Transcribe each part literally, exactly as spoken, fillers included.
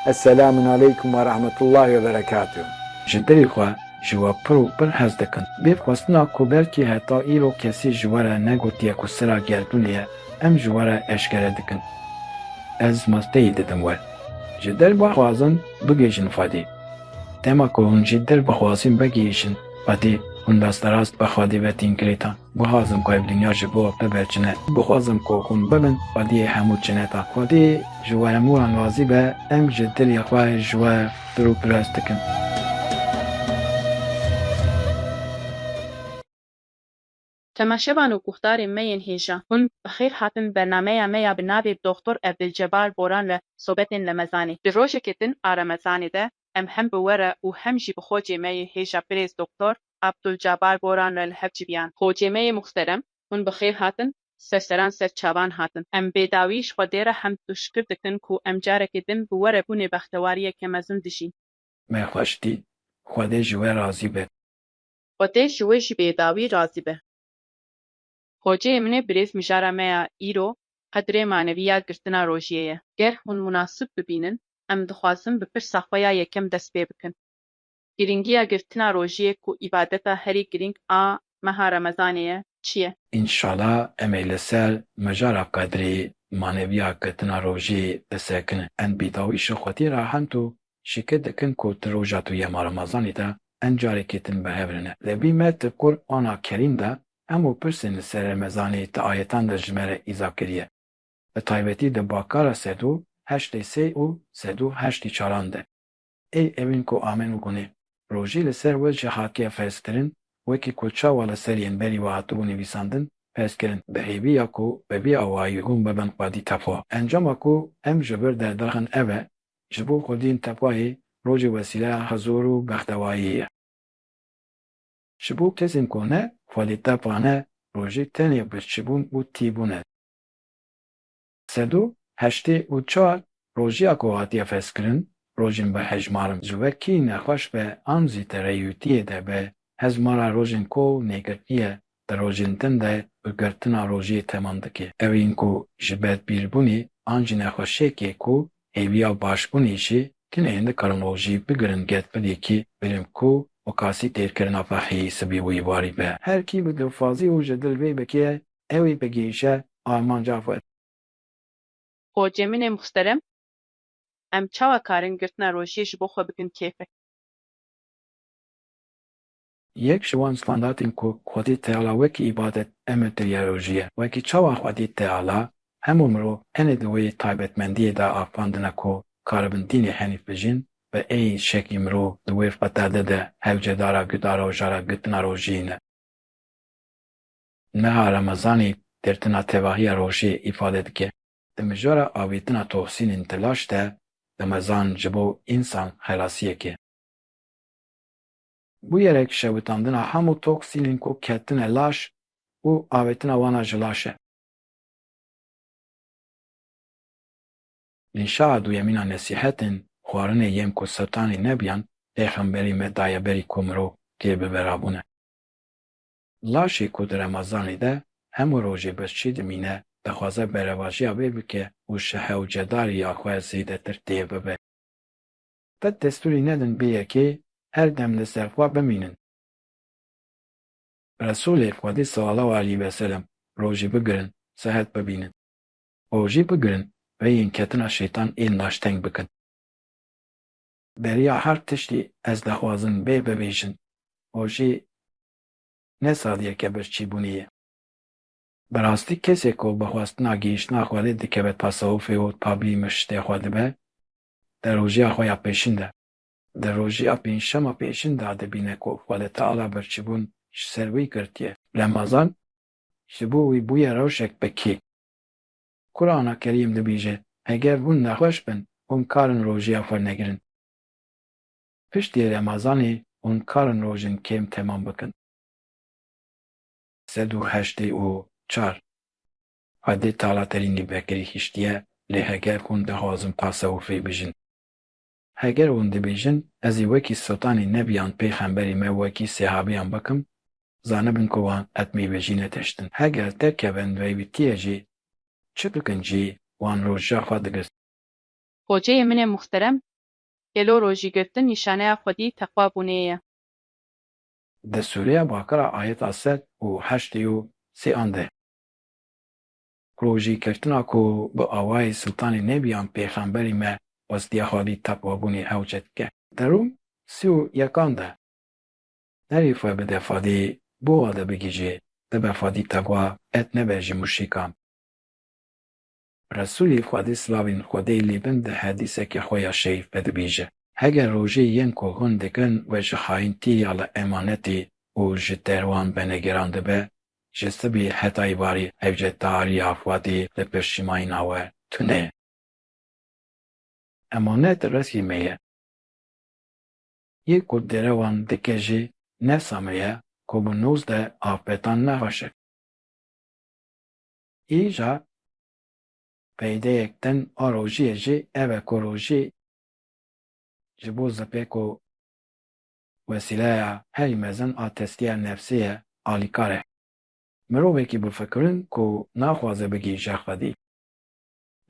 Esselamun aleykum ve rahmetullahi ve berekatuh. Ji dilê xwe ji we pir û pir hez dikin. Bê xwestina ku belkî heta îro kesî ji we re negotiye ku sira gerdûnê ye, em ji we re eşkere dikin. Ez masteyî didim we. Ji dil bixwazin bigihîjin Xwedê. Dema ku hûn ji dil bixwazin bigihîjin Xwedê, hûn rasterast bi Xwedê ve tên girêdan. Bixwazim ku ev dinya ji bo we bibe cine. Bixwazim ku hûn bibin xwediyê hemû cinetan. Xwedê ji we hemûyan razî be, em ji dilê xwe ji we pir û pir hez dikin. Temaşevan û guhdarên me yên hêja, hûn bi xêr hatin bernameya me ya bi navê Doktor Evdilcebar Boran ve Sobetên Lemezanê. Di rojekê din a Remezanê de em hem bi we re û hem jî bi xocê me yê hêja birêz Doktor Abdulcabar Boran re li hev civiyan. Xocê me yê muxterem, hûn bi xêr hatin, ser seran ser çavan hatin. Em bêdawî ji Xwedê re hemd û şikir dikin ku em carekê din bi we re bûnê bextewariyeke mezin dijîn. Me xweş dît, Xwedê ji we razî be. Xwedê ji we jî bêdawî razî be. Xoceyê min ê birêz mijara me ya îro qedrê manevî ya girtina rojiyê ye. Ger hûn munasib bibînin, em dixwazin bi pirsa xwe ya yekem dest pê bikin. Girîngiya girtina rojiyê ku îbadeta herî girîng a meha Remezanê ye, çi ye? Înşala em ê li ser mijara qedrê manevî ya girtina rojiyê bisekinin. Em bêdawîşa Xwedê re hemd û şikir dikin ku di roja duyema Remezanê de em carekê din bi hev re ne. Li vî me di Qur'ana Kerîm de hemû pirsên li ser Remezanê di ayetan de ji me re îza kiriye. Bi taybetî di Bakara sed û heştê sê û sed û heştê çaran de. Ey ewên ku amin û gunê. Rojî li ser we jî hatiye ferzkirin, wekî ku çawa li ser yên berî we hatibû nivîsandin, ferzkirin, bi hêviya ku bi vî awayî hûn bibin xwedî teqwa. Encama ku em ji vir derdaxin ev e, ji bo xwediyên teqwayê rojê wesîleya huzûr û bextewayî ye. Ji bo kesên ku ne xwedî teqwa ne, rojî tenê birçîbûn û tîbûn e. Sed û heştê û çar rojiya ku hatiye ferzkirin, rojên bi hejmar in. Ji we kî nexweş be an zî di rêwîtiyê de be, hejmara rojên ku nêgirtî ye, di rojên din de bi girtina rojiyê temam dike. Ew ên ku ji bedbîrbûnê an jî nexweşiyekê ku hêviya başbûnê jî tune hêndî karin rojî bigirin get bidê kî birim ku wekasî têrkirina fehî sibî wî warî be. Her kî bi dilxwazî û ji dil vê bike, ew ê bigihîje armanca xwe. Xocê min ê muxterem, em çawa karin girtina rojiyê ji bo xwe bikin kêfek? Yek ji wan standartên ku Xwedî Teala wekî îbadet emir kiriye rojî ye. Wekî çawa Xwedî Teala hemû mirov tenê di wê taybetmendiyê de afandine ku karibin dînê henîf bijîn, bi ey şeklî mirov di wê feterde de hewcedara guhdara û jara girtina rojiyê ne. Meha Remezanê girtina tevahiya rojê îfade dike. Di mijara avêtina toksînên di laş de Remezan ji bo însan xelasiyek e. Bûyerek şewitandina hemû toksînên ku ketine laş û avêtina wana ji laş e. Nîşa duyemîn a nesîhetên xwarinê yên ku Sotanê Nebiyan pêxemberî me daye berî ku mirov tê bibe rabûne. Laşê ku di Remezanê de hemû rojê birçî dimîne, dixwaze berevajiya vê bike û ji hewcedarî ya xwe zêdetir tê bibe. Qet destûrî nedin bê yekê her dem li ser xwe bimînin. Resûlê Xwedê sallallahu aleyhi ve sellem rojî bigirin, sehet bibînin. Rojî bigirin, rêyên ketina şeytan ên laşteng bikin. Beriya her tiştî ez dixwazim bê bibêjin, rojî ne sadiyeke birçîbûnê ye. Bi rastî kesê ku bi xwestina gihîştina Xwedê dikeve tasewufê û tabî mirşidê xwe dibe, di rojiya xwe ya pêşîn de, di rojiya pêncşema pêşîn de dibîne ku Xwedê Teala birçîbûn ji ser wî girtiye. Remezan ji bo wî bûye rewşek bi kêk. Qur'ana Kerîm dibêje, heger hûn nexweş bin, hûn karin rojiya xwe negirin. Piştî Remezanê hûn karin rojên kêm temam bikin. Sed û heştê û çar. Xwedê Teala terînî vekirî hiştiye, lê heger hûn dixwazin tasewufê bijin. Heger hûn dibêjin, ez ê wekî Sotanê Nebiyan pêxemberî me wekî sehabiyan bikim, zanibin ku wan etmî vejîne tiştin. Heger derkevin veyvîtiyê jî çi bikin jî wan roja xwe digirt. Xoceyê min ê muxterem, Hêlo rojî girtin nîşaneya xwedî teqwa bûnê ye. Di sûreya Baqera ayeta sed û heştê û sêyan de, rojî girtina ku bi awayê Siltanê Nebî yan pêxemberî me westiya xwedî teqwa bûnê hewce dike. Di Rûm sî û yekan de, nerî xwe bide xwedî, bo wa de bigihîjê, dibe xwedî teqwa, et nebe ji muşrîkan. Resûlî Xwedê silavên Xwedê lê bin di hedîsekê xwe ya şerîf de dibêje, heger rojê yên ku hûn dikin we ji xayîntî ya li emanetê û ji derwan venegerandibe, ji sibê heta êvarî hewce tariya Xwedê li piştîmayîna we tune ye. Emanet resî me ye. Yê ku derewan dike jî nefsa me ye ku bi noz de afetan nexweşe. Îja peydeyek din a rojiyê jî ev e ku rojî ji bo zipêk û wesîleya herî mezin a tesliya nefsê ye, alîkar e. Mirovekî bifikirin ku naxwaze bigihîje xwedî.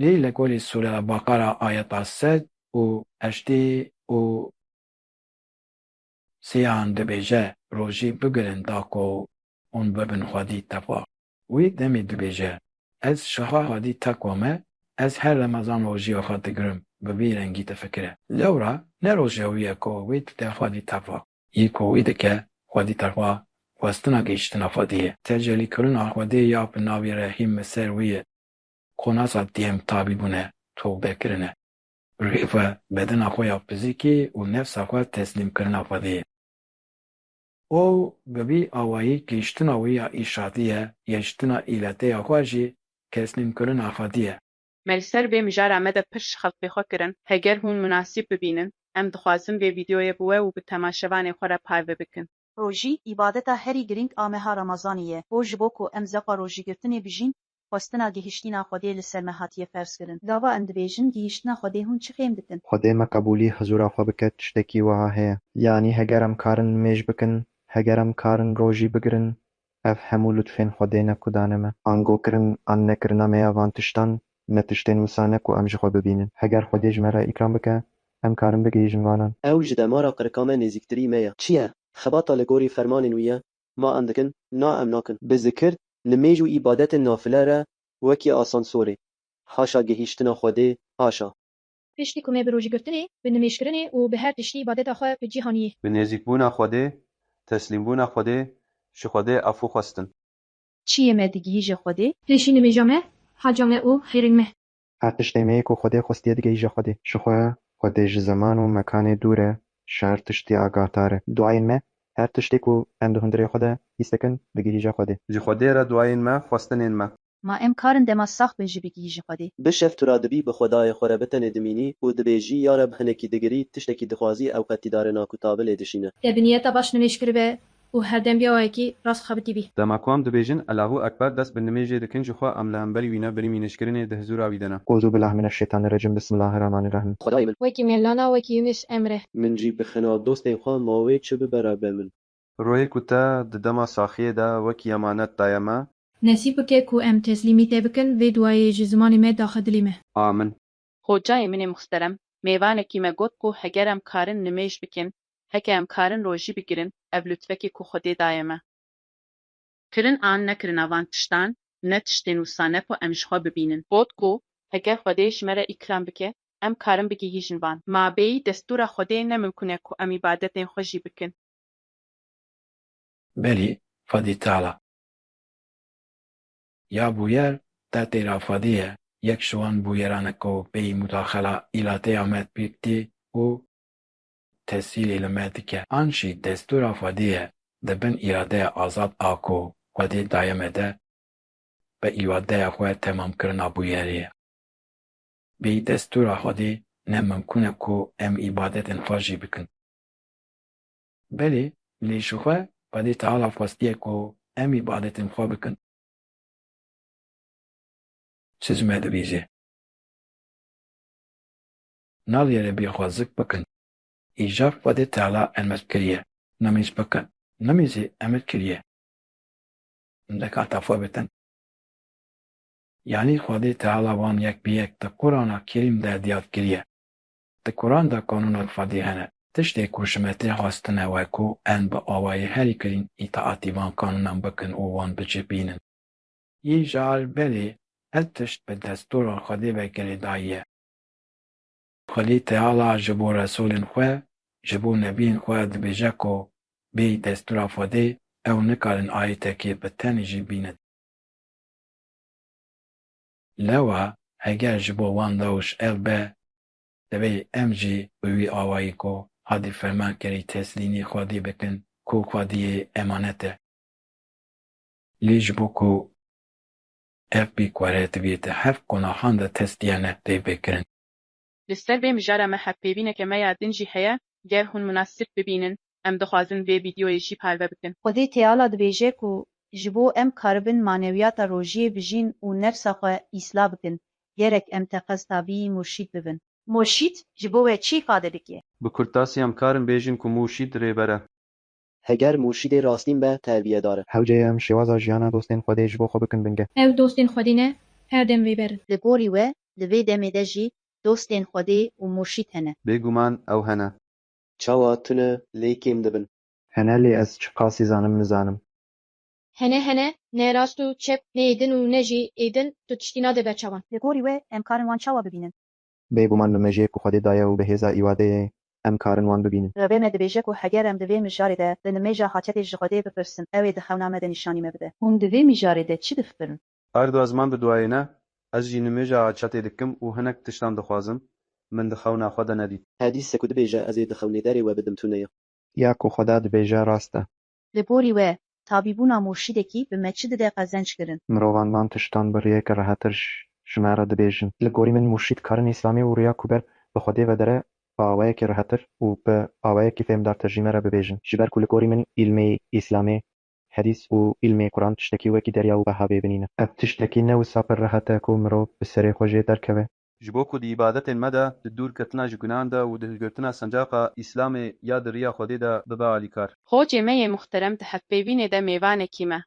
Lê li gorî Sûreya Baqara ayeta sed û heştê û sêyan dibêje, rojî bigirin da ku hûn bibin xwedî teqwa. Wî demê dibêje, ez ji xwe xwedî teqwa me, ez her Remezan rojiya xwe digirim, bi vî rengî difikire. Lewra ne roja wî ye ku wî dide xwedî teqwa. Yê ku wî dike xwedî teqwa, xwestina gihîştina xwedî ye. Tecelîkirina Xwedê ya bi navê Rehîm bi ser wî ye. Qonasa diyem tabîbûne, towbe kirine. Rûyê xwe, bedena xwe ya fizîkî û nefsa xwe teslîmkirina Xwedê ye. Û bi vî awayî gihîştina wî ya îşadî ye, gihîştina îleteya xwe jî teslîmkirina Xwedî ye. Me li ser vê mijara me de pirs ji xelkê xwe kirin, heger hûn munasîb bibînin, em dixwazin vê vîdeoyê bi we û bi temaşevanê xwe re parve bikin. Rojî, îbadeta herî girîng a meha Remezanê ye. Bo ji bo ku em zevqa rojîgirtinê bijîn, xwestina gihîştina Xwedê li ser me hatiye ferzkirin. Gava em dibêjin, gihîştina Xwedê hûn çi fêm dikin? Xwedê me qebûlî hizûra xwe bike, tiştekî wiha heye. Yanî heger em karin nimêj bikin, heger em karin rojî bigirin, ev hemû lutfên Xwedê ne ku dane me. Ango kirin an nekirina me ya van tiştan, ne tiştên wisa ne ku em ji xwe bibînin. Heger Xwedê ji me re îkram bike, em karin bigihîjin vanan. Ew ji dema re qirika me nêzîktirî me ye. Çi ye? Xebata li gorî fermanên wî ye. Ma em dikin, na em nakin. Bi zikir, nimêj û îbadetên nafile re wekî asansorê. Haşa gihîştina Xwedê, haşa. Piştî ku me bi rojîgirtinê, bi nimêjkirinê û bi her tiştî îbadeta xwe bi cî haniyê. Bi nêzîkbûna Xwedê, teslîmbûna Xwedê, ji Xwedê efû xwestin. Çiyê me digihîje Xwedê? Pêşî nimêja me, haca me û xêrên me. Her tiştê me yê ku Xwedê xwestiye digihîje Xwedê. Ji xwe, Xwedê ji zeman û mekanê dûr e, ji her tiştî agahdar e. Duayên me, her tiştê ku em di hundirê xwe de hîs dikin, digihîje Xwedê. Ji Xwedê re duayên me, xwestinên me. Ma em karin dema sax bin jî bigihîjin Xwedê. Bi şev tu radibî, bi Xwedayê xwe re bi tenê dimînî û dibêjî, ya Reb, hinekî digirî, tiştekî dixwazî, ew qetî dare na ku tabilê dişîne. Te bi niyeta baş nimêj kiribe û her dem bi awayekî rast xebitîbî. Dema ku em dibêjin, Elahu Ekber, dest bi nimêjê dikin, ji xwe em li hemberî wî ne, birî mînişkirinê di hizûra wî de ne. Eûzû billahî mineşşeytanirrecîm, bismillahirrahmanirrahîm. Xwedayê min. Wekî Mevlana, wekî Yûnis Emre. Min jî bixina dostên xwe, ma wê çi bibe Rebê min. Rohê ku te di dema saxiyê de wekî emanet daye me. Nesîb bike ku em teslîmî te bikin, vê duayê ji zimanê me daxe dilê me. Amin. Xocayê min ê muxterem, mêvanekî me got ku heger em karin nimêj bikin, heke em karin rojî bigirin, ev lutfekê ku Xwedê daye me. Kirin an nekirina van tiştan, ne tiştên wisa ne ku em ji xwe bibînin. Got ku, heger Xwedê ji me re îkram bike, em karin bigihîjin van. Ma bêyî destûra Xwedê ne mimkûn e ku em îbadetên xwe jî bikin. Belê, Xwedê Teala ya bûyer, te têra Xwedê ye, yek ji wan bûyeran e ku bêyî mudaxela îlateya me pê tê û tesîrê li me dike. An jî destûra Xwedê ye, di bin îradeya azad a ku Xwedê daye me de, bi îradeya xwe temamkirina bûyerê ye. Bêyî destûra Xwedê ne mimkûn e ku em îbadetên xwe jî bikin. Belê, lê ji xwe Xwedê Teala xwestiye ku em îbadetên xwe bikin. Çi ji me dibêje? Nalê Rebî xwe zik bikin. Îja Xwedê Teala emir kiriye, nimêj bikin. Nimêjê emir kiriye, hindeka te xwe bitin. Yanî Xwedê Teala wan yek bi yek di Qur'ana Kerîm de diyar kiriye. Di Quran de qanûna Xwedê hene. Tiştê ku ji me tê xwestine we ku em bi awayê herî kirîn îtaetî van qanûnan bikin û wan bicihbînin. Yî ji alî berê her tişt bi destûra Xwedê ve girêdayî ye. Xwedê Teala ji bo Resûlên xwe, ji bo nebiyên xwe dibêje ku bêyî destûra Xwedê ew nikarin ayetekê bi tenê jî bînin. Lewa heger ji bo wan dawş ev be, divê em jî bi wî awayî ku hadî ferman kirî teslîmî Xwedê bikin ku Xwediyê emanet e. Lê ji bo ku ev bîk were divê di heft gunahan de teslîye ne tê vekirin. Li ser vê mijara me hevpeyvîneke me ya din jî heye, ger hûn munasib bibînin, em dixwazin vê vîdyoyê jî parve bikin. Xwedê Teala dibêje ku ji bo em karibin manewiyata rojiyê bijîn û nefsa xwe îslah bikin, gerek em teqez tabî murşîd bibin. Murşîd ji bo we çi îfade dike? Bi kurtasî em karin bêjin ku murşîd rêber e. Heger murşîdê rastîn be, terbiyedar e. Hewce ye em şêwaza jiyana dostên Xwedê ji bo xwe bikin bingeh. Ew dostên Xwedê ne, her dem rêber in. Li gorî we, di vê demê de jî dostên Xwedê û murşîd hene. Bêguman ew hene. Çawa tune lê kêm dibin. Hene lê ez çiqasî zanim nizanim. Hene hene, ne rast û çep, ne êdin û ne jî êdin, tu tiştî nade ber çavan. Li gorî we, em karin wan çawa bibînin? Bêguman nimêjê ku Xwedê daye û bi hêza îwadeyê em karin wan bibînin. Rebê me dibêje ku heger em di vê mijarê de di nimêja haçetê ji Xwedê bipirsin, ew ê di xewna me de nîşanî me bide. Hûn di vê mijarê de çi difikirin? Ardo ez man bi duayê ne, ez jî nimêja haçetê dikim û hinek tiştan dixwazim, min di xewna xwe de nedît. Hedîsê ku dibêje ez ê di xewnê derê we bidim tune ye. Ya ku Xweda dibêje rast e. Li gorî we, tabîbûna murşîdekî bi me çi dide qezenc kirin? Mirovan van tiştan bi riyeke rehetir ji me re dibêjin. Li gorî min murşîd karin Îslamê û riya ku ber bi Xwedê ve dere bi awayekî rehetir û bi awayekî fêmdartir ji me re bibêjin. Ji ber ku li gorî min îlmê Îslamê, hedîs û îlmê Quran tiştekî wekî derya û wehabê binî ne. Ev tiştekî ne wisa pir rehet e ku mirov bi serê xwe jê derkeve. Ji bo ku di îbadetên me de, di dûrketina ji gunan de û di hilgirtina sencaqa Îslamê ya di riya Xwedê de bibe alîkar. Xocê me yê muxterem di hevpeyvînê de mêvanekî me.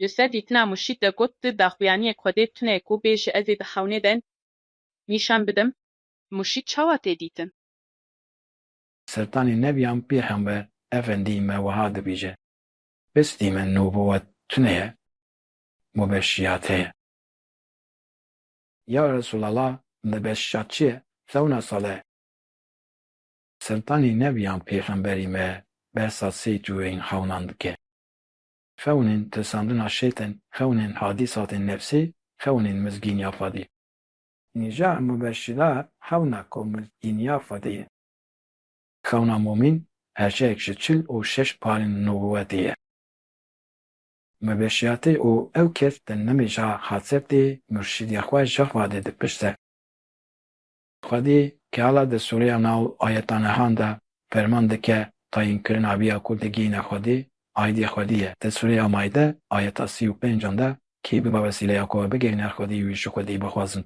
Li ser dîtina murşîd de got, tu daxuyaniyek Xwedê tune ku bêje ez ê di xewnê de nîşan bidim, murşîd çawa tê dîtin? Sertanî Nebiyan Pêxember Efendî me wiha dibêje, Pistî min nûbûwet tune ye, mubeşiyat heye. Ya Resûlallah, mubeşiyat çi ye? Xewna salih. Sertanî Nebiyan Pêxemberî me behsa sê cûreyên xewnan dike. Xewnên tirsandina şeytên, xewnên hadîsatên nefsî, xewnên mizgîniya Xwedê. Nîja mubeşirat xewna ku mizgîniya Xwedê ye. Xewna mumîn heşeyek ji çil û şeş parên nûbûwetê ye. Mubeşiyatê û ew kes di nimêja haçetê murşîdiya xwe ji Xwedê dipirse. Xwedê Teala di sûreya nav ayetanihan de ferman dike tayînkirina vî ya ku digihîne Xwedê, aîdî Xwedê ye. Di sûreya Maîde ayeta sî û pêncan de kî bibe wesîleya ku bigihîne Xwedê wî ji Xwedê bixwazin.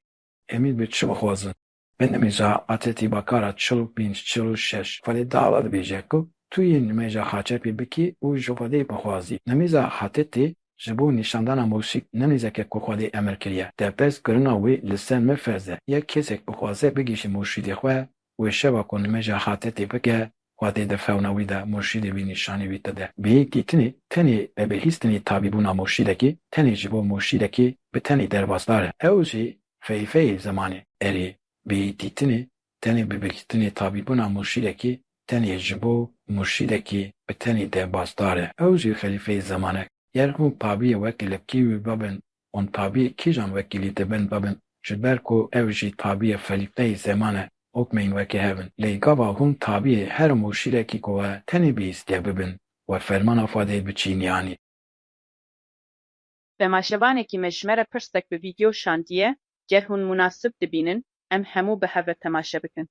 Em ê bi çi bixwazin? Bi nimêja haçetê bakara çil û pênc, çil û şeş. Xwedê Teala dibêje ku tu yê nimêja haçetê bikî û ji Xwedê bixwazî. Nimêja haçetê ji bo nîşandana murşîd nimêjeke ku Xwedê emir kiriye. Depez kirina wê li ser me ferz e. Yek kesek bixwaze bigihîje murşîdê xwe, wê şeva ku nimêja haçetê bike, Xwedê di xewna wî de murşîdê wî nîşanî wî dide. Bêyî dîtinê tenê bi bihîstinê tabîbûna murşîdekî, tenê ji bo murşîdekî bi tenê derbasdar e. Ew jî xelîfeyê zemanê. Erê, bêyî dîtinê tenê bi bihîstinê tabîbûna murşîdekî, tenê ji bo murşîdekî bi tenê derbasdar e. Ew jî xelîfeyê zemanek. Ger hûn tabiyê wekî li kî wî bibin, hûn tabiyê kîjan wekîlî dibin bibin, ji ber ku ew jî tabiyê xelîfeyê zeman e, hukmên wekî hev in. Lê gava hûn tabiyê her murşîdekî ku we tenê bihîstiye bibin, we fermana Xwedê biçîniyanî. Temaşevanekî me ji me re pirsek bi vîdyo şandiye, ger hûn munasib dibînin, em hemû bi hev re temaşe bikin.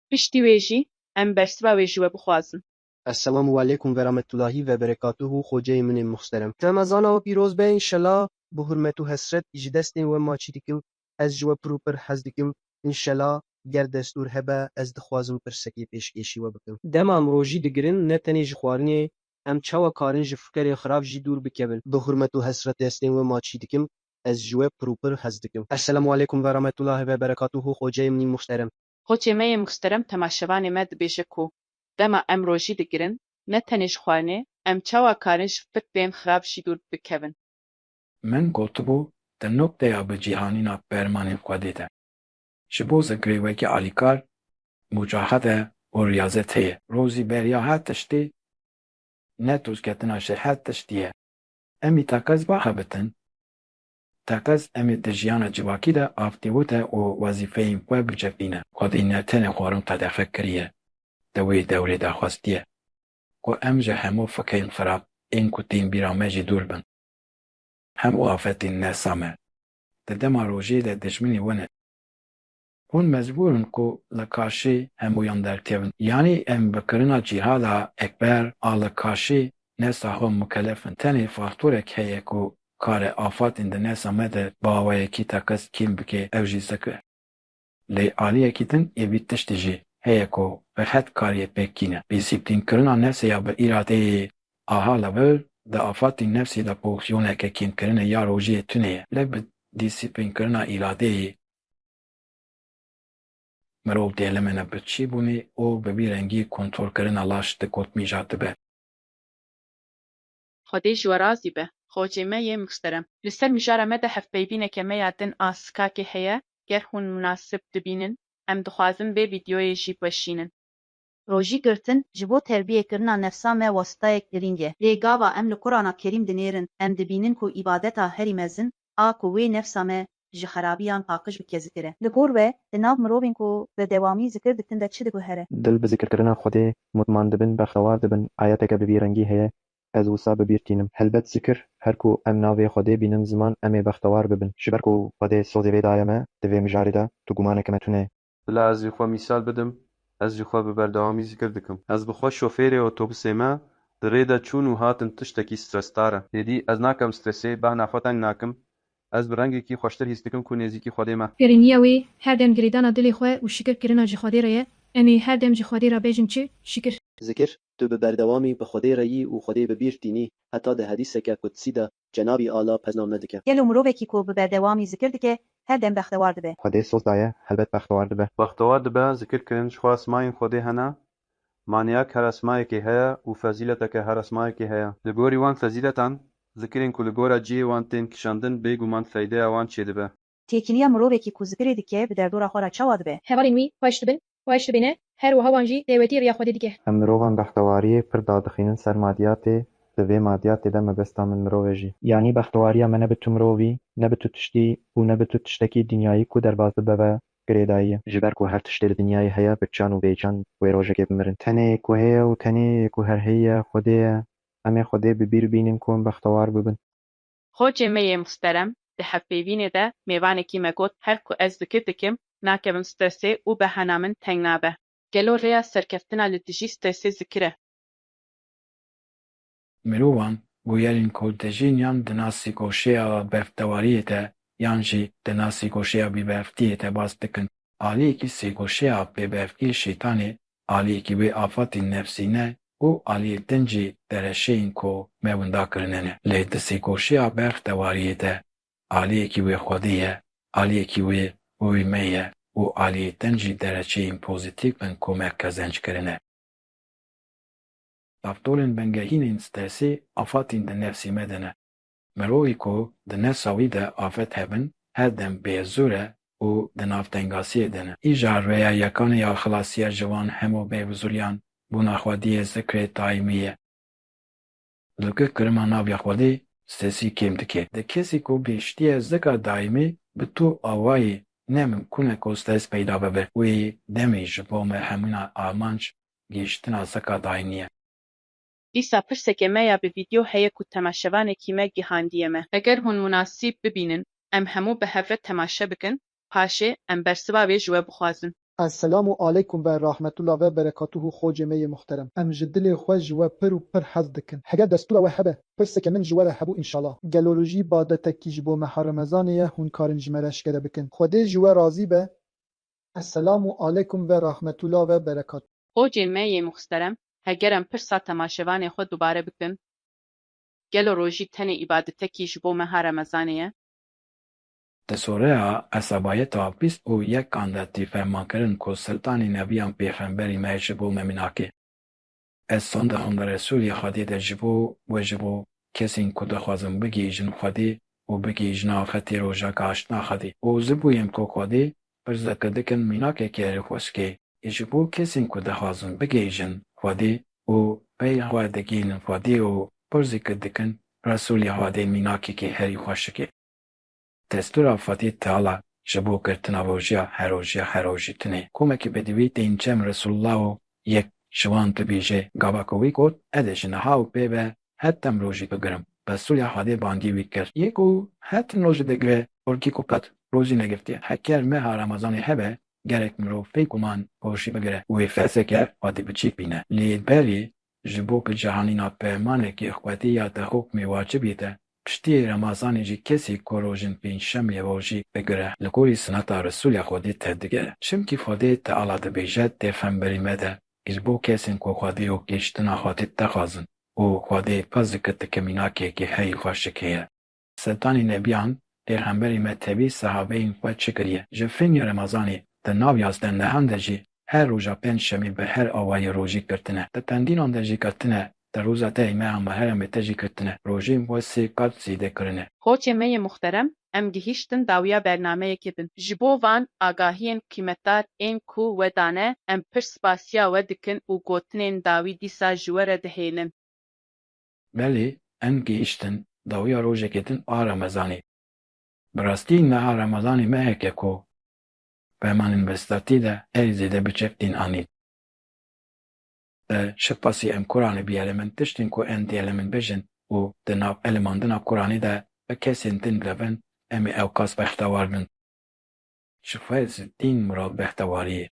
Piştî wê jî em bersiva wê ji we bixwazin. Esselamu aleykum ve rahmetullahi ve berekatuhu, xoceyê min ê muxterem. Remezana we pîroz be înşela, bi hurmet û hesret ji destên we maçî dikim, ez ji we pir û pir hez dikim, înşela ger destûr hebe ez dixwazim pirsekê pêşkêşî we bikim. Dema em rojî digirin ne tenê ji xwarinê, em çawa karin ji fikerê xirab jî dûr bikevin? Bi hurmet û hesret destên we maçî dikim, ez ji we pir û pir hez dikim. Esselamu aleykum ve rahmetullahi ve berekatuhu, xoceyê min ê muxterem. Xocê me yê muxterem temaşevanê me dibêje ku dema em rojî digirin, ne tenê ji xwarinê, em çawa karin ji fikrên xirab jî dûr bikevin? Min gotibû, di nokteya bi cîhanîna permanên Xwedê de, ji bo zikirê wekî alîkar, mucahede û riyazet heye. Rozî beriya her tiştî ne tûzketina ji her tiştî ye. Em ê teqez bihebitin. Teqez em ê di jiyana civakî de aktîvite û wezîfeyên xwe bicivîne. Xwedê ne tenê xwarin qedexe kiriye, di wê dewrê de xwestiye ku em ji hemû fikrên xirab ên ku tên bîra me jî dûr bin. Hemû afetên nefsa me di dema rojê de dijminê we ne. Hûn mecbûr in ku li karşî hemûyan derkevin. Yanî em bi kirina cîhada ekber a li karşî nefsa xwe mukelef in. Tenê faktorek heye ku kare afatên di nefsa me de bi awayekî teqez kêm bike, ew jî zikir. Lê aliyekî din ê vî tiştî jî heye ku bi hed kariyê pêk kîne. Dîsîplînkirina nefsê ya bi îradeyê a hal li vir di afatên nefsê de fonksiyoneke kêmkirinê ya rojiyê tune ye. Lê bi dîsîplînkirina îradeyê mirov dêlimêne bi çîbûnê û bi vî rengî kontrolkirina laş di kotmîja dibe. Xwedê ji we razî be, xocê me yê muxterem. Li ser mijara me de hevpeyvîneke me ya din a sikakê heye, ger hûn munasib dibînin, em dixwazin vê vîdyoyê jî biweşînin. Rojî girtin ji bo terbiyekirina nefsa me wasitayek girîng e. Lê gava em li Qur'ana Kerîm dinêrin, em dibînin ku îbadeta herî mezin a ku wê nefsa me ji xerabiyan paqij bike zikir e. Li gor we, di nav mirovên ku bi dewamî zikir dikin de çi diguhere? Dil bi zikirkirina Xwedê mutman dibin, bextewar dibin. Ayeteke bi vî rengî heye, ez wisa bi bîr tînim. Helbet zikir, her ku em navê Xwedê bînin ziman, em ê bextewar bibin. Ji ber ku Xwedê sozê vê daye me, di vê mijarê de tu gumaneke me tune. Bila ez jî xwe mîsal bidim, ez jî xwe bi berdewamî zikir dikim. Ez bi xwe şofêrê otobusê me, di rê de çûn û hatin tiştekî stresdar e. Êdî ez nakem stresê, behna xwe teng nakim. Ez bi rengekî xweştir hîs dikim ku nêzîkî Xwedê me. Pêrîniya wê her dem girêdana dilê xwe û şikir kirina ji Xwedê re ye. Em ê her dem ji Xwedê re bêjin çi? Şikir. Zikir, tu bi berdewamî bi Xwedê re yî û Xwedê bi bîr tînî, heta di hedîseke kudsî de Cenabî Allah pezna me dike. Gelo mirovekî ku bi berdewamî zikir dike, her dem bextewar dibe? Xwedê soz daye, helbet bextewar dibe. Bextewar dibe, zikir kirin ji xwe esmayên Xwedê hene, maneyek her esmayekê heye û fezîleteke her esmayekê heye. Li gorî wan fezîletan, zikirên ku li gora cihê wan tên kişandin, bêguman feydeya wan çêdibe. Têkiliya mirovekî ku zikirê dike, bi derdora xwe re çawa dibe? Hevalên wî xweş dibin, xweş dibêne, her wiha wan jî dewetî riya Xwedê dike. Em mirovan bextewariyê pir dadixînin ser madiyatê, di vê madiyatê de mebesta min mirov e jî. Yanî bextewariya me ne bi tu mirovî, ne bi tu tiştî û ne bi tu tiştekî dinyayî ku derbas dibe ve girêdayî ye. Ji ber ku her tiştê li dinyayê heye, bi can û bêcan wê rojekê bimirin. Tenê yê ku heye û tenê yê ku her heye ye, Xwedê ye. Em ê Xwedê bi bîr bînin ku em bextewar bibin. Xocê me yê muhterem, di hevpeyvînê de mêvanekî me got, her ku ez zikir dikim, nakevim stresê û behena min teng nabe. Gelo rêya serkeftina li dijî stresê zikir e? Mirovan bûyerên ku dijîn yan di nav sêgoşeya bextewariyê de yan jî di nav sêgoşeya bêbextiyê de bas dikin. Aliyekî sêgoşeya bêbextiyê şeytanê, aliyekî wê afatên nefsî ne û aliyê din jî dereşeyên ku me winda kirine ne. Lê di sêgoşeya bextewariyê de aliyekî wê Xwedê ye, aliyekî wê wî me ye û aliyê din jî dereçeyên pozîtîf in ku me qezenc kirine. Faktorên bingehînên stresê afatên di nefsê me de ne. Mirovî ku di nefsa wî de afet hebin, her dem bêhuzûr e û di nav tengasiyê de ne. Îcar rêya yekanê ya xilasiya ji van hemû bêhuzûriyan bûna xwediyê zikrê daîmî ye. Zikir kirina navê Xwedê stresî kêm dike. Di kesî ku gihîştiye zikra daîmî, bi tu awayî ne mimkûn e ku stres peyda bibe. Wê demê ji bo me hemûyan armanc gihîştina zikra daîmî ye. Dîsa pirseke me ya bi vîdyo heye ku temaşevanekî me gihandiye me. Eger hûn munasîb bibînin, em hemû bi hev re temaşe bikin, paşê em bersiva wê ji we bixwazin. Esselamu aleykum ve rahmetullah ve berekatuhu xocê me yê muhterem. Em ji dilê xwe ji we pir û pir hez dikin. Heger destûra we hebe, pirseke min ji we re hebû înşallah. Gelo rojî badetekî ji bo meha Remezanê ye, hûn karin ji me re eşkere bikin. Xwedê ji we razî be. Esselamu aleykum ve rahmetullah ve berekatuhu. Xocê me yê muhterem, heger em pirsa temaşevanê xwe dubare bikin, gelo rojî tenê îbadetekî ji bo meha Remezanê ye? Di sûreya Esabayeta bîst û yekan de tê fermankirin ku Sultanê Nebiyan pêxemberî me ji bo me mînak e. Ez sonda honda Resûlê Xwedê de ji bo we ji bo kesên ku dixwazin bigihîjin Xwedê û bigihîjin axirtê roja gaştina Xwedê û ji bo yên ku Xwedê pirz dikin mînakekî herî xweşik e. Ji bo kesên ku dixwazin bigihîjin Xwedê û pey xwe digihînin Xwedê û pirz dikin Resûlê Xwedê mînakekî herî xweşik e. Destûra Xwedê Teala ji bo girtina rojiya her rojiya her rojî tune. Komekî bedewî tên cem Resûlullah û yek ji wan dibêje, gava ku wî got, ede ji niha û pê ve hetem rojî bigirim. Resûlê Xwedê bangî wî kir. Yê ku hetim rojî digire, orkî ku qet rojî negirtiye. Heker meha Remezanê hebe, gerek mirov pey guman rojî bigire û wê ferzeke Xwedê biçîk bîne. Lê berê ji bo bi cihanîna permanekî Xwedê ya di hukmê wacibê de, piştiyê Remezanê jî kesê ku rojên pêncşemê rojî bigire, li gorî sineta Resûlê Xwedê tev digere. Çimkî Xwedê Teala dibêje, tê pêxemberî me de, ji bo kesên ku Xwedê û gihîştina Xwedê dixwazin û Xwedê pirz dike mînakekî herî xweşik heye. Sultanê Nebiyan, pêxemberê me tevî sehabeyên xwe çi kiriye? Ji finê Remezanê di nav yazdeh nehan de jî her roja pêncşemê bi her awayî rojî girtine. Di tendînan de jî girtine, di roza dehê meha Muheremê de jî girtine. Rojên we sê qat zêde kirine. Xoçê me yê muxterem, em gihîştin dawiya bernameyekê bin. Ji bo van agahiyên qîmetdar ên ku we dane, em pir spasiya we dikin û gotinên dawî dîsa ji we re dihêlin. Belê, em gihîştin dawiya rojekê din a Remezanê. Bi rastî niha Remezanê meheke ku bi heman helbestdartî de herî zêde bi çek tên anîn. Bi şipasî em Kuranê biyelimin, tiştên ku em diyelimin bijin û di nav elimandina Kuranê de bi kesên din birevin, em ê ewqas bextewar bin. Ji xwe zidîn mirov bextewarî ye.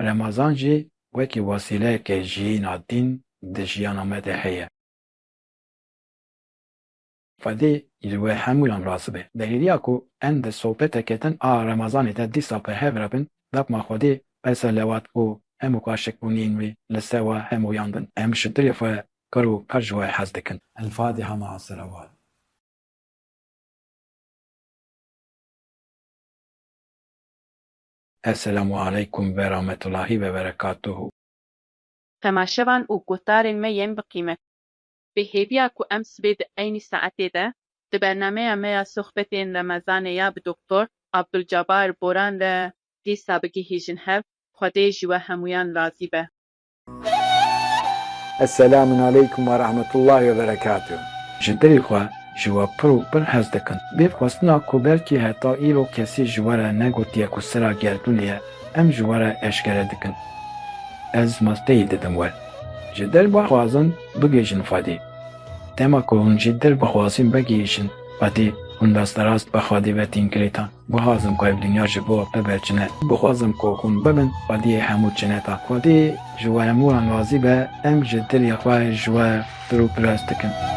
Remezan jî wekî wesîleyeke jiyîna dîn di jiyana me de heye. Xwedê ji we hemûyan razî be. Di hêviya ku em di sohbeteke din a Remezanê de dîsa bi hev re bin, dema Xwedê berselewat û hemû xweşikbûniyên wî li ser we hemûyan bin. Em ji dilê xwe kir û pir ji we hez dikin. El Fatiha ma selewat. Esselamu aleykum ve rahmetullahi ve berekatuhu. Temaşevan û guhdarên me yên bi qîmet. Bi hêviya ku em sibê di eynî saetê de di bernameya me ya sohbetên Remezanê ya bi Doktor Abdulcabar Boran re dîsa bigihîjin hev, Xwedê ji we hemûyan razî be. Esselamun aleykum ve rahmetullahi ve berekatuh. Ji dilê xwe ji we pir û pir hez dikin. Vê xwestina ku belkî heta îro kesî ji we re negotiye ku sera gerdûnê ye, em ji we re eşkere dikin. Ez masteyî didim we. Ji dil bixwazin bigihîjin Xwedê. Dema ku hûn ji dil bixwazin bigihîjin Xwedê, hûn rasterast bi Xwedê ve tên girêdan. Bixwazim ku ev dinya ji bo bibe çine. Bixwazim ku hûn bibin Xwediyê hemû çineta. Xwedê ji we hemûyan razî be, em ji dilê xwe ji we pir û pir hez dikin.